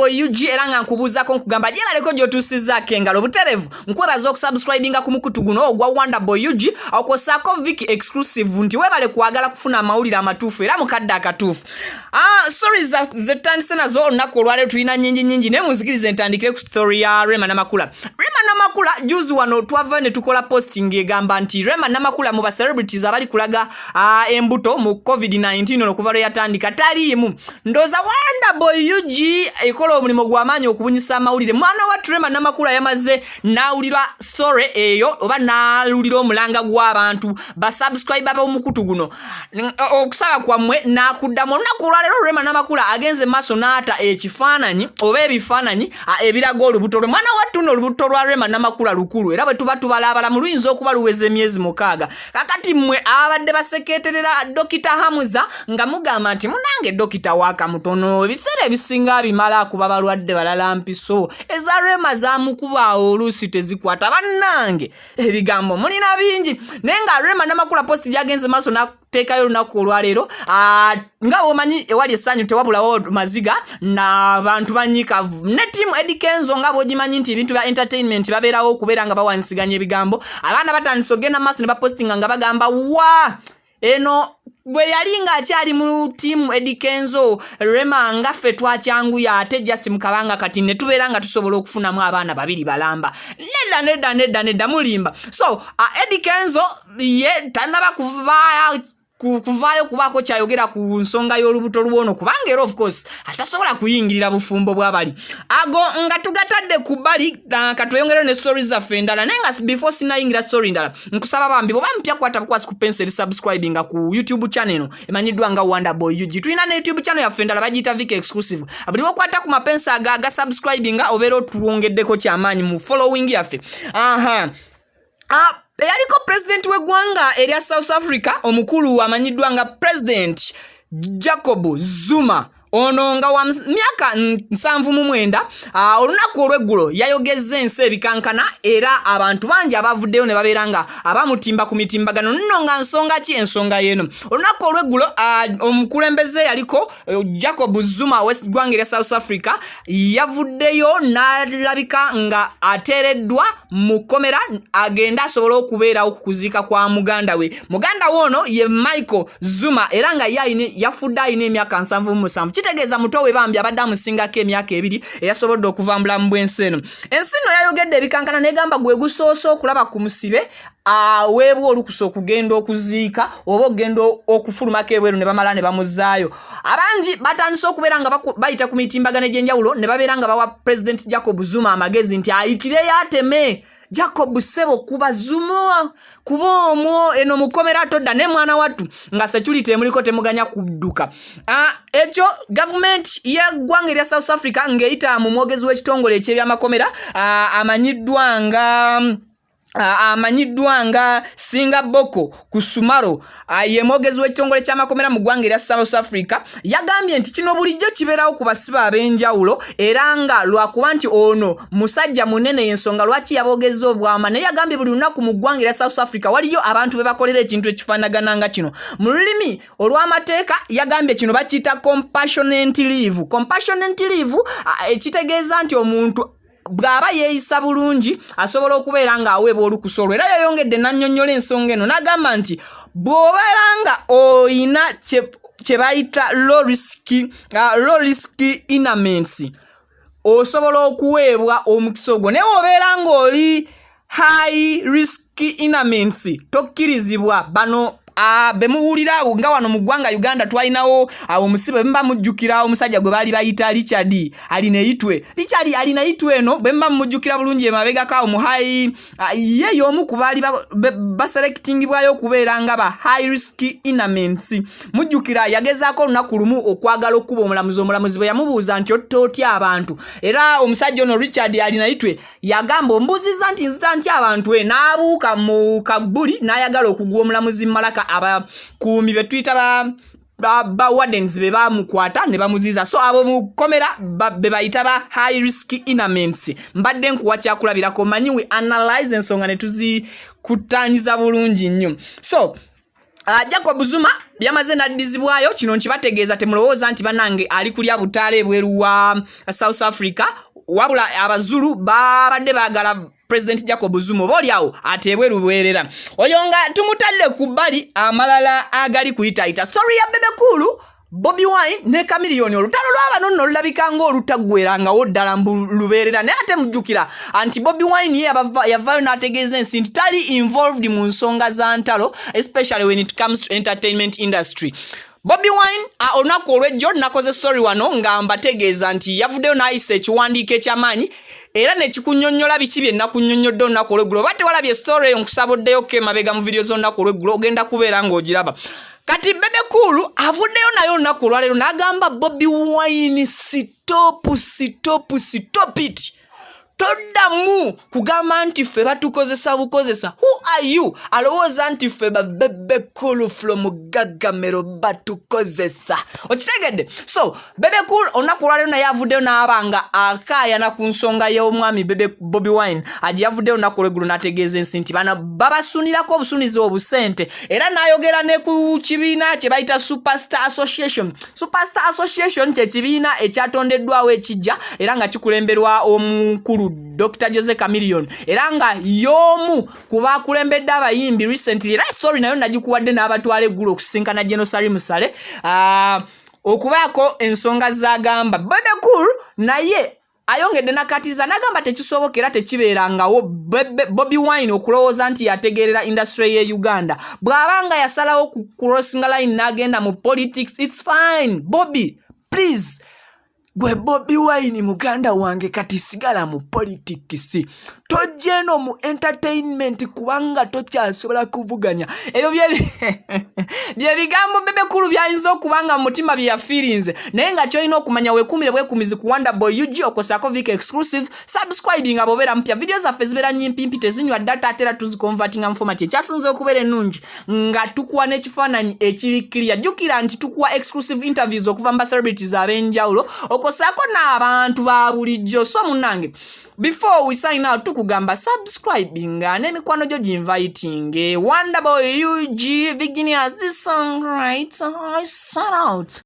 Boy UG, era nga nkubuuzaako, nkugamba gyebaleko gy'otuusizzaako engalo buterevu. Nkwebaza okusubscribinga ku mukutu guno ogwa Wonder Boy UG, okwosaako Viki Exclusive, nti weebale kwagala kufuna amawulire amatuufu era mukadde akatuufu. Stories zetutandise nazo olunaku olwaleero tulina nyingi nyingi, naye munzikirize ntandikire ku story ya Rema Namakula. Rema Namakula, juzi wano twava ne tukola posting egamba nti Rema Namakula mu ba celebrities abali kulaga embuto mu COVID-19 ono okuva lwe yatandika taliimu. Ndooza Wonder Boy UG ekola omulimu gw'amaanyi okubunyisa amawulire. Mwana wa Rema Namakula yamaze n'awulira story eyo oba n'awulira omulanga gw'abantu basubscribe b'omukutu guno, okusaba kwammwe n'akuddamu. Olunaku olwaleero Rema Namakula agenze maaso n'ata ekifaananyi oba ebifaananyi ebiraga olubuto lwe. Mwana wattu nno, olubuto lwa Rema Namakula lukulu, era bwe tuba tubala abalamu luyinza okuba luweza emyezi 6. Kakati mmwe ababadde baseketerera Dokita Hamuza nga mugamba nti munange dokita wakamutono, ebiseera ebisinga bimala akuba balwadde balala, mpiso eza Rema zamukubaawo oluusi tezikwata. Bannange, ebigambo mulina bingi, naye nga Rema Namakula post gyagenze maaso nateekayo olunaku olwaleero, nga bwomanyi ewali essanyu tewabulawo maziga n'abantu banyiikavu, ne tiimu Eddy Kenzo, nga bwogimanyi nti ebintu bya entertainment babeerawo okubeera nga bawanyisiganya ebigambo. Abaana batandise okugenda maaso ne bapostinga nga bagamba wa eno bwe yali ng'akyali mu tiimu Eddy Kenzo, Rema nga ffe twakyanguya ate just mu kabanga kati ne tubeera nga tusobola okufunamu abaana babiri balamba. Nedda, nedda, nedda, nedda, mulimba. So Eddy Kenzo ye tannaba kuva kuvaayo kubaako kyayogera ku nsonga y'olubuto lwono, kubanga era of course atasobola kuyingirira bufumbo bw'abali. Ago nga tugatadde ku bbali, katweyongereyo ne stories zaffe endala. Naye nga before sinayingira story ndala, nkusaba bambi, bw'oba mpya, kwata bukwasi ku pencil, subscribinga ku YouTube channel eno emanyiddwa nga Wonder Boy UG. Tulina ne YouTube channel yaffe endala bagiyita Viki Exclusive. Buli wokwata ku mapensi aga aga subscribinga, obeera otwongeddeko kyamaanyi mu following yaffe. Aha. Eyaliko pulezidenti w'eggwanga erya South Africa, omukulu amanyiddwa nga President Jacob Zuma, ono nga wa myaka 79, olunaku olw'eggulo yayogezza ensi ebikankana, era abantu bangi abavuddeyo ne babeera nga abamutimba ku mitimbagano. Nno nga nsonga ki ensonga yeeno? Olunaku olw'eggulo omukulembeze yaliko Jacob Zuma w'eggwanga erya South Africa yavuddeyo n'alabika nga ateereddwa mu kkomera agende asobole okubeerawo ku kuziika kwa muganda we. Muganda we ono ye Michael Zuma, era nga ye yafudde alina emyaka 77, kitegeeza muto we bambi abadde amusingako emyaka 2 eyasobodde okuva mu bulamu bw'ensi eno. Ensi nno yayogedde ebikankana negamba gwe gusoose okulaba ku musibe aweebwa olukusa okugenda okuziika oba okugenda okufulumako ebweru ne bamala ne bamuzaayo. Abangi batandise okubeera nga bayita ku mitimbagano egy'enjawulo ne babeera nga bawa President Jacob Zuma amagezi nti ayitireyo ateme Jacob sebo kuba Zuma, kuba omwo eno mukomera todda ne mwana wattu nga security emuliko temuganya kudduka. Ekyo gavumenti y'eggwanga erya South Africa ng'eyita mu mwogezi w'ekitongole eky'ebyamakomera amanyiddwa nga Singaboko Khumalo, ye mwogezi w'ekitongole ky'amakomera mu ggwanga erya South Africa, yagambye nti kino bulijjo kibeerawo ku basibe ab'enjawulo, era nga lwakuba nti ono musajja munene y'ensonga lwaki yaboogezza obwama. Naye yagambye buli lunaku mu ggwanga erya South Africa waliyo abantu be bakolera ekintu ekifaanagana nga kino. Mu lulimi olw'amateeka yagambye kino bakiyita compassionate leave. Compassionate leave ekitegeeza nti omuntu bw'aba yeeyisa bulungi asobola okubeera ng'aweebwa olukusa olwo. Era yayongedde n'annyonnyola ensonga eno n'agamba nti bw'obeera nga oyina kye bayita low risk inmates, osobola okuweebwa omukisa ogwo, naye bw'obeera ng'oli high risk inmates tokkirizibwa. Bano bemuwulira nga wano mu ggwanga Uganda twalinawo omusibe, bwe muba mujjukira, omusajja gwe baali bayita Richard Alineyitwe. Richard Alineyitwe eno, bwe muba mumujjukira bulungi emabegako awo mu high, ye y'omu ku baali baselectingibwayo okubeera nga ba high risk inmates. Mujjukira yagezaako olunaku lumu okwagala okuba omulamuzi. Omulamuzi bwe yamubuuza nti otta otya abantu, era omusajja ono Richard Alinayitwe yagamba, ombuuzizza nti nzita ntya abantu? E n'abuuka mu kabbuli n'ayagala okugwa omulamuzi malaka. Abakuumi be tuyita ba wardens be bamukwata ne bamuziiza. So abo mukomera be bayita ba high risk inmates. Mbadde nkuwa kyakulabirako, manyi we analyze ensonga ne tuzikutanyiza bulungi nnyo. So Jacob Zuma byamaze n'addizibwayo. Kino nkibategeeza, temulowooza nti bannange ali kulya butaala ebweru wa South Africa, wabula Abazulu babadde baagala President Jacob Zuma oba oliawo ateebwe lubeerera. Oyo nga tumutadde ku bbali, amalala agali kuyitayita, story ya Bebe Cool, Bobi Wine ne Chameleone. Olutalo lw'abano nno lulabika ng'olutaggwerangawo ddala mbu lubeerera, naye ate mujjukira nti Bobi Wine ye yavaayo n'ategeeza ensi nti tali involved mu nsonga za ntalo, especially when it comes to entertainment industry. Bobi Wine, olunaku olw'ejjo nakoze story wano nga mbategeeza nti yavuddeyo n'ayisa ekiwandiiko eky'amaanyi era nekikunnyonnyola biki bye nakunnyonnyodde olunaku olw'eggulo. Oba tewalabye story eyo, nkusaba oddeyoko emabega mu vidiyo z'olunaku olw'eggulo, ogenda kubeera ng'ogiraba. Kati Bebe Cool avuddeyo naye olunaku olwaleero n'agamba Bobi Wine, "Stop, stop, stop it. Toddamu kugamba nti ffe batukozesa bukozesa. Who are you alowooza nti ffe ba Bebe Cool from Gagamero batukozesa?" Okitegedde? So Bebe Cool olunaku olwaleero naye avuddeyo n'aba nga akaayana ku nsonga y'omwami Bebe Bobi Wine agi. Yavuddeyo olunaku olweggulo n'ategeeza ensi nti bano babasunirako obusunizi obusente, era n'ayogera ne ku kibiina kye bayita Superstar Association. Superstar Association kye kibiina ekyatondeddwawo ekijja era nga kikulemberwa omukulu Dr Jose Chameleone, era nga y'omu ku bakulembedde abayimbi recently. Era story nayo nagikuwadde, n'abatwala eggulo okusinkana General Salim Saleh, okubaako ensonga z'agamba. Bebe Cool naye ayongedde nakatiza n'agamba tekisoboka era tekibeerangawo Bobi Wine okulowooza nti yategeerera industry ye Uganda. Bw'aba nga yasalawo ku crossinga line n'agenda mu politics, it's fine. Bobby, please, gwe Bobi Wine muganda wange, kati sigala mu politics, tojja eno mu entertainment kubanga tokyasobola kuvuganya. Ebyo bye bigambo Bebe Cool byayinza okuba nga mu mutima bye yafiirinze. Naye nga kyolina okumanya, weekuumire bwekuumizi ku Wonderboy UG, okosaako Vic Exclusive. Subscribing abo obeera mpya. Vidiyo zaffe zibeera nyimpimpi, tezinywa data, ate era tuziconvertinga mu format ekyasinze okubeera ennungi, nga tukuwa n'ekifaananyi ekiri clear. Jjukira nti tukuwa exclusive interviews okuva mu ba celebrities ab'enjawulo, okosaako n'abantu ba bulijjo. So munnange, before we sign out, tukugamba subscribinga n'emikwano gyo ginviting. Wonderboy UG, Viginius, this song, right? I sign out.